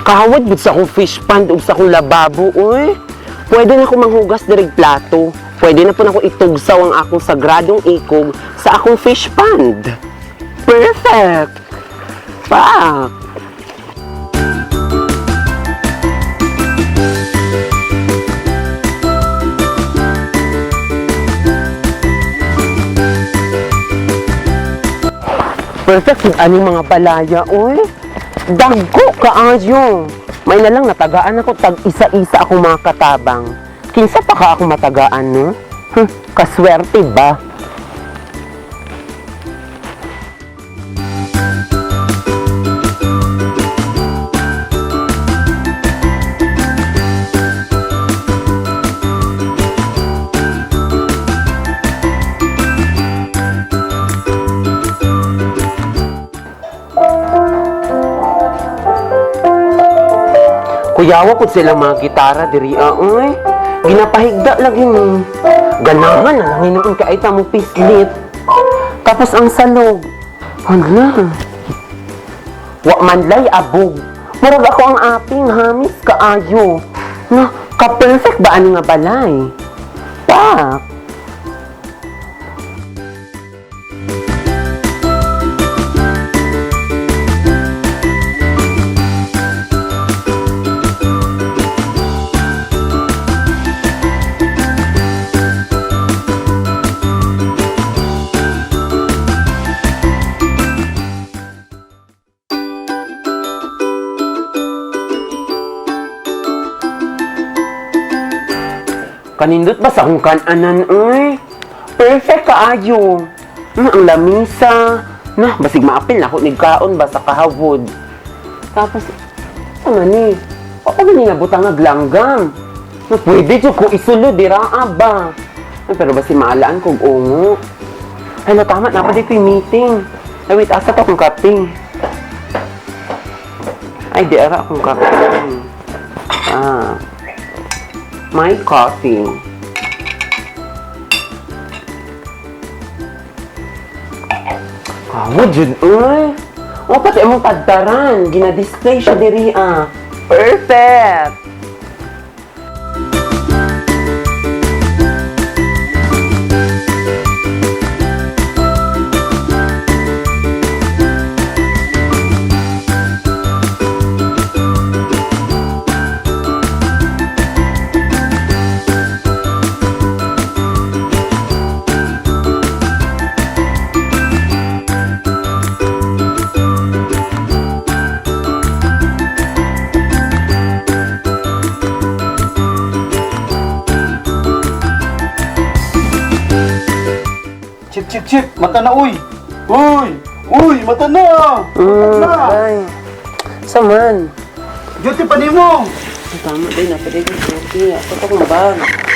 Kahawad gud sa akong fish pond ug sa akong lababo, uy. Pwede na ako manghugas dirig plato. Pwede na po na ako itugsaw ang akong sagradong ikog sa akong fish pond. Perfect! Pak! Perfect yung aning mga balaya, uy. Dagko kaayo. May na lang natagaan ako tag isa-isa akong mga katabang. Kinsa pa ka ako matagaan, no? Huh, kaswerte ba? Kuyawa ko sila mga gitara diri ah, uy. Ginapahigda lagi ni. Ganahan na lang hinuon kay ta mo pislit. Tapos ang salog. Hala. Wa man lay abog. Murag ako ang aping hamis kaayo. Na, ka-perfect ba ani nga balay? Pak. Kanindot ba sa akong kananan, uy? Perfect kaayo. Ang lamisa. Na, basig maapil na ako nigkaon ba sa kahawod. Tapos, ano ni? O pa ni nabutang nga langgam. Na, pwede jud ko isulod dira ba. Ay, pero basi maalaan kog ungo. Ay, na tama na pa di ko'y meeting. Ay, wait, asa to akong kape? Ay, di ara akong kape. Ah. My coffee. Kawa jud uy. O pati among pagtaran, gina-display siya diri ah. Perfect. Chip, chip, chip! Mata na, uy! Uy! Uy! Mata na! Mata na! Ay. Saman. Duty pa nimo! Tama din, napaday ko duty. Ako to kong bag.